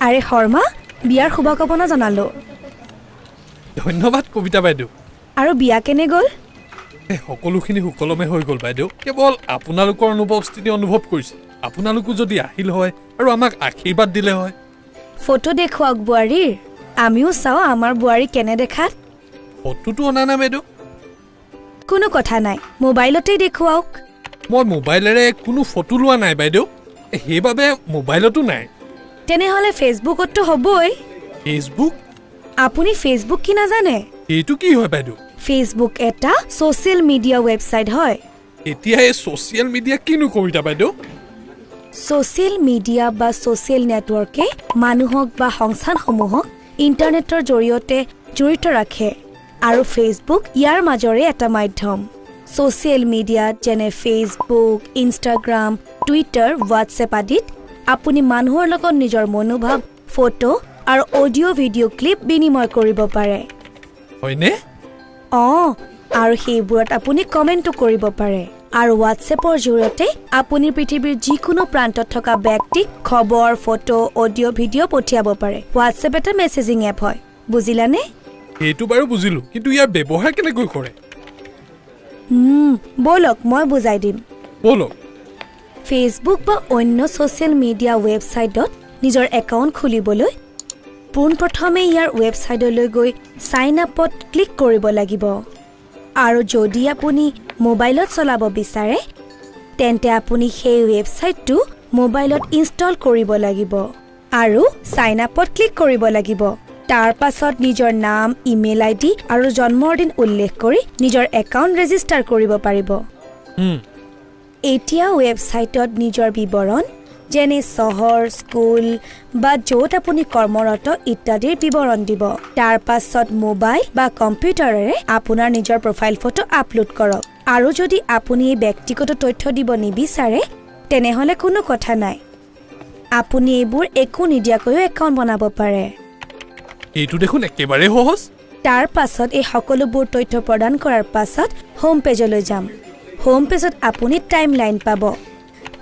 আৰে শৰ্মা, বিয়াৰ শুভকামনা জনালো। ধন্যবাদ কবিতা বাইদেউ। আৰু বিয়া কেনে গ'ল? সকলোখিনি সুকলমে হৈ গ'ল বাইদেউ, কেৱল আপোনালোকৰ অনুপস্থিতি অনুভৱ কৰিছে। আপোনালোকো যদি আহিল হয় আৰু আমাক আশীৰ্বাদ দিলে হয়। ফটো দেখুৱাওক বোৱাৰীৰ, আমিও চাওঁ আমাৰ বোৱাৰী কেনে দেখাত। ফটোটো অনা নাই বাইদেউ। কোনো কথা নাই, মোবাইলতেই দেখুৱাওক। মই মোবাইলেৰে কোনো ফটো লোৱা নাই বাইদেউ, সেইবাবে মোবাইলতো নাই। তেনেহ'লে ফেচবুকততো হ'বই। ফেচবুক? আপুনি ফেচবুক কি নাজানে? এইটো কি হয় বাইদেউ? ফেচবুক এটা ছ'চিয়েল মিডিয়া ৱেবছাইট হয়। এতিয়া এই ছ'চিয়েল মিডিয়া কিনো কবিতা বাইদেউ? ছ'চিয়েল মিডিয়া বা ছ'চিয়েল নেটৱৰ্কে মানুহক বা সংস্থানসমূহক ইণ্টাৰনেটৰ জৰিয়তে জড়িত ৰাখে আৰু ফেচবুক ইয়াৰ মাজৰে এটা মাধ্যম। ছ'চিয়েল মিডিয়াত যেনে ফেচবুক, ইনষ্টাগ্ৰাম, টুইটাৰ, হোৱাটছএপ আদিত আপুনি মানুহৰ লগত নিজৰ মনোভাৱ, ফটো আৰু অডিঅ' ভিডিঅ' ক্লিপ বিনিময় কৰিব পাৰে। হয়নে? অঁ, আৰু সেইবোৰত আপুনি কমেণ্টো কৰিব পাৰে। আৰু হোৱাটছএপৰ জৰিয়তে আপুনি পৃথিৱীৰ যিকোনো প্ৰান্তত থকা ব্যক্তিক খবৰ, ফটো, অডিঅ' ভিডিঅ' পঠিয়াব পাৰে। হোৱাটছএপ এটা মেছেজিং এপ হয়, বুজিলানে? সেইটো বাৰু বুজিলো, কিন্তু ইয়াৰ ব্যৱহাৰ কেনেকৈ কৰে? ব'লক মই বুজাই দিম। ব'লক। ফেচবুক বা অন্য ছ'চিয়েল মিডিয়া ৱেবছাইটত নিজৰ একাউণ্ট খুলিবলৈ পোনপ্ৰথমে ইয়াৰ ৱেবছাইটলৈ গৈ ছাইন আপত ক্লিক কৰিব লাগিব। আৰু যদি আপুনি মোবাইলত চলাব বিচাৰে তেন্তে আপুনি সেই ৱেবছাইটটো মোবাইলত ইনষ্টল কৰিব লাগিব আৰু ছাইন আপত ক্লিক কৰিব লাগিব। তাৰ পাছত নিজৰ নাম, ইমেইল আই ডি আৰু জন্মৰ দিন উল্লেখ কৰি নিজৰ একাউণ্ট ৰেজিষ্টাৰ কৰিব পাৰিব। এতিয়া ৱেবছাইটত নিজৰ বিৱৰণ যেনে চহৰ, স্কুল বা য'ত আপুনি কৰ্মৰত ইত্যাদিৰ বিৱৰণ দিব। তাৰ পাছত মোবাইল বা কম্পিউটাৰেৰে আপোনাৰ নিজৰ প্ৰফাইল ফটো আপলোড কৰক। আৰু যদি আপুনি এই ব্যক্তিগত তথ্য দিব নিবিচাৰে তেনেহ'লে কোনো কথা নাই, আপুনি এইবোৰ একো নিদিয়াকৈও একাউণ্ট বনাব পাৰে। এইটো দেখোন একেবাৰে সহজ। তাৰ পাছত এই সকলোবোৰ তথ্য প্ৰদান কৰাৰ পাছত হোম পেজলৈ যাম। হোম পেজত আপুনি টাইম লাইন পাব।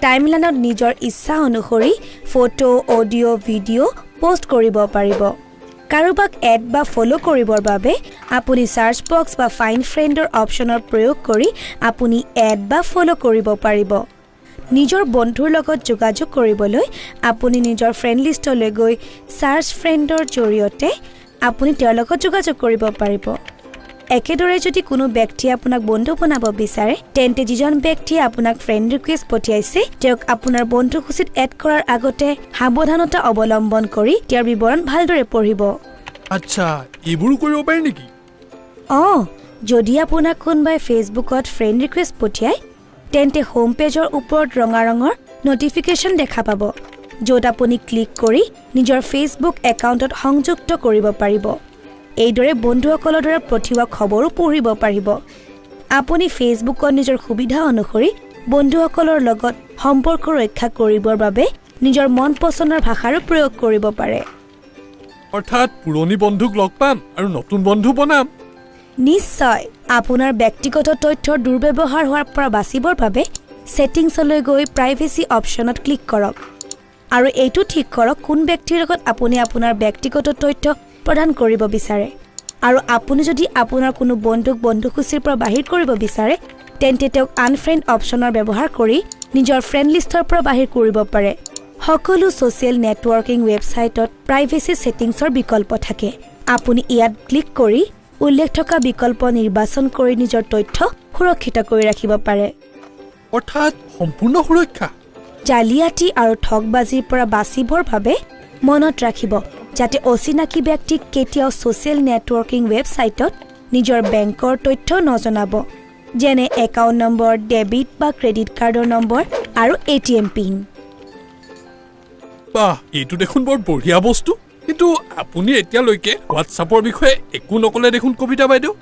টাইমলাইনত নিজৰ ইচ্ছা অনুসৰি ফটো, অডিঅ', ভিডিঅ' পষ্ট কৰিব পাৰিব। কাৰোবাক এড বা ফ'ল' কৰিবৰ বাবে আপুনি চাৰ্চ বক্স বা ফাইণ্ড ফ্ৰেণ্ডৰ অপশ্যনৰ প্ৰয়োগ কৰি আপুনি এড বা ফ'ল' কৰিব পাৰিব। নিজৰ বন্ধুৰ লগত যোগাযোগ কৰিবলৈ আপুনি নিজৰ ফ্ৰেণ্ড লিষ্টলৈ গৈ চাৰ্চ ফ্ৰেণ্ডৰ জৰিয়তে আপুনি তেওঁৰ লগত যোগাযোগ কৰিব পাৰিব। একেদৰে যদি কোনো ব্যক্তিয়ে আপোনাক বন্ধু বনাব বিচাৰে তেন্তে যিজন ব্যক্তিয়ে আপোনাক ফ্ৰেণ্ড ৰিকুৱেষ্ট পঠিয়াইছে তেওঁক আপোনাৰ বন্ধুসূচীত এড কৰাৰ আগতে সাৱধানতা অৱলম্বন কৰি তেওঁৰ বিৱৰণ ভালদৰে পঢ়িব। আচ্ছা, এইবোৰো কৰিব পাৰি নেকি? অঁ, যদি আপোনাক কোনোবাই ফেচবুকত ফ্ৰেণ্ড ৰিকুৱেষ্ট পঠিয়ায় তেন্তে হোম পেজৰ ওপৰত ৰঙা ৰঙৰ ন'টিফিকেশ্যন দেখা পাব, য'ত আপুনি ক্লিক কৰি নিজৰ ফেচবুক একাউণ্টত সংযুক্ত কৰিব পাৰিব। এইদৰে বন্ধুসকলৰ দ্বাৰা পঠিওৱা খবৰো পঢ়িব পাৰিব। আপুনি ফেচবুকত নিজৰ সুবিধা অনুসৰি বন্ধুসকলৰ লগত সম্পৰ্ক ৰক্ষা কৰিবৰ বাবে নিজৰ মন পচন্দৰ ভাষাৰো প্ৰয়োগ কৰিব পাৰে। অৰ্থাৎ পুৰণি বন্ধুক লগ পাম আৰু নতুন বন্ধু বনাম। নিশ্চয়। আপোনাৰ ব্যক্তিগত তথ্যৰ দুৰ্ব্যৱহাৰ হোৱাৰ পৰা বাচিবৰ বাবে ছেটিংছলৈ গৈ প্ৰাইভেচি অপশ্যনত ক্লিক কৰক আৰু এইটো ঠিক কৰক কোন ব্যক্তিৰ লগত আপুনি আপোনাৰ ব্যক্তিগত তথ্য প্ৰদান কৰিব বিচাৰে। আৰু আপুনি যদি আপোনাৰ কোনো বন্ধুক বন্ধুসূচীৰ পৰা বাহিৰ কৰিব বিচাৰে তেন্তে তেওঁক আনফ্ৰেণ্ড অপশ্যনৰ ব্যৱহাৰ কৰি নিজৰ ফ্ৰেণ্ড লিষ্টৰ পৰা বাহিৰ কৰিব পাৰে। সকলো ছ'চিয়েল নেটৱৰ্কিং ৱেবছাইটত প্ৰাইভেচি ছেটিংছৰ বিকল্প থাকে। আপুনি ইয়াত ক্লিক কৰি উল্লেখ থকা বিকল্প নিৰ্বাচন কৰি নিজৰ তথ্য সুৰক্ষিত কৰি ৰাখিব পাৰে। অৰ্থাৎ সম্পূৰ্ণ সুৰক্ষা। জালিয়াতি আৰু ঠগবাজিৰ পৰা বাচিবৰ বাবে মনত ৰাখিব যাতে অচিনাকি ব্যক্তিক কেতিয়াও ছ'চিয়েল নেটৱৰ্কিং ৱেবছাইটত নিজৰ বেংকৰ তথ্য নজনাব, যেনে একাউণ্ট নম্বৰ, ডেবিট বা ক্ৰেডিট কাৰ্ডৰ নম্বৰ আৰু ATM pin. বাহ, এইটো দেখোন বৰ বঢ়িয়া বস্তু। কিন্তু আপুনি এতিয়ালৈকে হোৱাটছআপৰ বিষয়ে একো নক'লে দেখোন কবিতা বাইদেউ।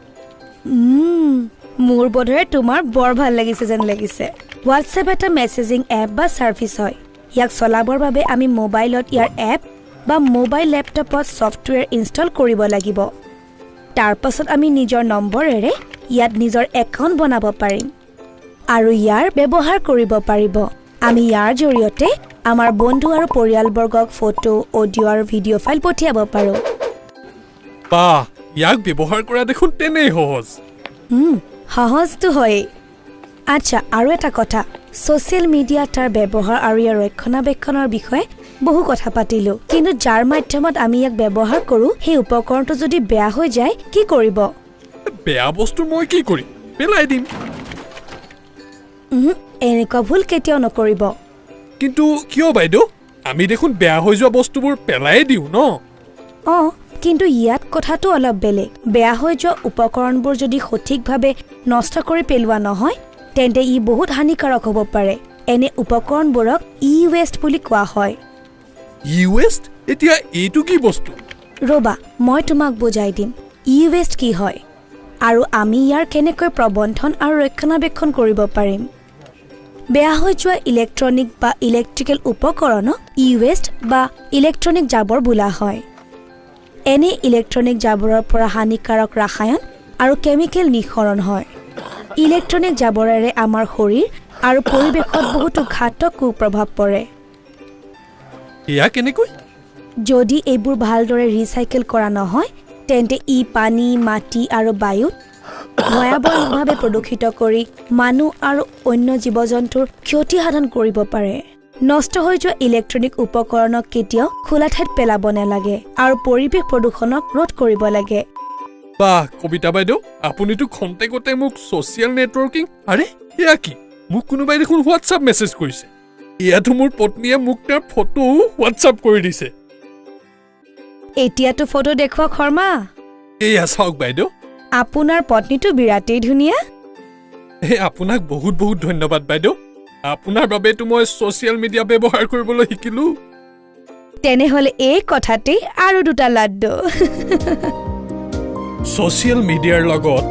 মোৰ বোধেৰে তোমাৰ বৰ ভাল লাগিছে যেন লাগিছে। হোৱাটছএপ এটা মেছেজিং এপ বা ছাৰ্ভিচ হয়। ইয়াক চলাবৰ বাবে আমি মোবাইলত ইয়াৰ এপ বা মোবাইল লেপটপত ছফ্টৱেৰ ইনষ্টল কৰিব লাগিব। তাৰ পাছত আমি নিজৰ নম্বৰেৰে ইয়াত নিজৰ একাউণ্ট বনাব পাৰিম আৰু ইয়াৰ ব্যৱহাৰ কৰিব পাৰিব। আমি ইয়াৰ জৰিয়তে আমাৰ বন্ধু আৰু পৰিয়ালবৰ্গক ফটো, অডিঅ' আৰু ভিডিঅ' ফাইল পঠিয়াব পাৰোঁ। বাহ, ইয়াক ব্যৱহাৰ কৰা দেখোন তেনেই সহজ। সহজটো হয়েই। আচ্ছা, আৰু এটা কথা, ছ'চিয়েল মিডিয়া, তাৰ ব্যৱহাৰ আৰু ইয়াৰ ৰক্ষণাবেক্ষণৰ বিষয়ে বহু কথা পাতিলোঁ, কিন্তু যাৰ মাধ্যমত আমি ইয়াক ব্যৱহাৰ কৰোঁ সেই উপকৰণটো যদি বেয়া হৈ যায় কি কৰিব? বেয়া বস্তু মই কি কৰিম? পেলাই দিম। এনেকুৱা ভুল কেতিয়াও নকৰিব। কিন্তু কিয় বাইদেউ? আমি দেখোন বেয়া হৈ যোৱা বস্তুবোৰ পেলাই দিওঁ ন? অঁ, কিন্তু ইয়াত কথাটো অলপ বেলেগ। বেয়া হৈ যোৱা উপকৰণবোৰ যদি সঠিকভাৱে নষ্ট কৰি পেলোৱা নহয় তেন্তে ই বহুত হানিকাৰক হ'ব পাৰে। এনে উপকৰণবোৰক ই ৱেষ্ট বুলি কোৱা হয়। ই ৱেষ্ট? এতিয়া এইটো কি বস্তু? ৰ'বা, মই তোমাক বুজাই দিম ই ৱেষ্ট কি হয় আৰু আমি ইয়াৰ কেনেকৈ প্ৰবন্ধন আৰু ৰক্ষণাবেক্ষণ কৰিব পাৰিম। বেয়া হৈ যোৱা ইলেক্ট্ৰনিক বা ইলেক্ট্ৰিকেল উপকৰণক ই ৱেষ্ট বা ইলেক্ট্ৰনিক জাবৰ বোলা হয়। এনে ইলেক্ট্ৰনিক জাবৰৰ পৰা হানিকাৰক ৰাসায়ন আৰু কেমিকেল নিঃসৰণ হয়। ইলেক্ট্ৰনিক জাবৰেৰে আমাৰ শৰীৰ আৰু পৰিৱেশত বহুতো ঘাতক কুপ্ৰভাৱ পৰে। এয়া কেনেকৈ? যদি এইবোৰ ভালদৰে ৰিচাইকেল কৰা নহয় তেন্তে ই পানী, মাটি আৰু বায়ুত ভয়াৱহভাৱে প্ৰদূষিত কৰি মানুহ আৰু অন্য জীৱ জন্তুৰ ক্ষতি সাধন কৰিব পাৰে। নষ্ট হৈ যোৱা ইলেক্ট্ৰনিক উপকৰণক কেতিয়াও খোলা ঠাইত পেলাব নালাগে আৰু পৰিৱেশ প্ৰদূষণক ৰোধ কৰিব লাগে। বাহ কবিতা বাইদেউ, আপুনিতো খন্তেকতে মোক ছ'চিয়েল নেটৱৰ্কিং, আৰে এয়া কি, মোক কোনোবাই দেখোন হোৱাটছআপ মেছেজ কৰিছে। এয়াতো মোৰ পত্নীয়ে মোক তেওঁৰ ফটোও হোৱাটছআপ কৰি দিছে। এতিয়াতো ফটো দেখুৱাওক শৰ্মা। এয়া চাওক বাইদেউ। আপোনাৰ পত্নীটো বিৰাটেই ধুনীয়া। এই আপোনাক বহুত বহুত ধন্যবাদ বাইদেউ। আপোনাৰ বাবেতো মই ছ'চিয়েল মিডিয়া ব্যৱহাৰ কৰিবলৈ শিকিলোঁ। তেনেহ'লে এই কথাতেই আৰু দুটা লাড্ডু। ছ'চিয়েল মিডিয়াৰ লগত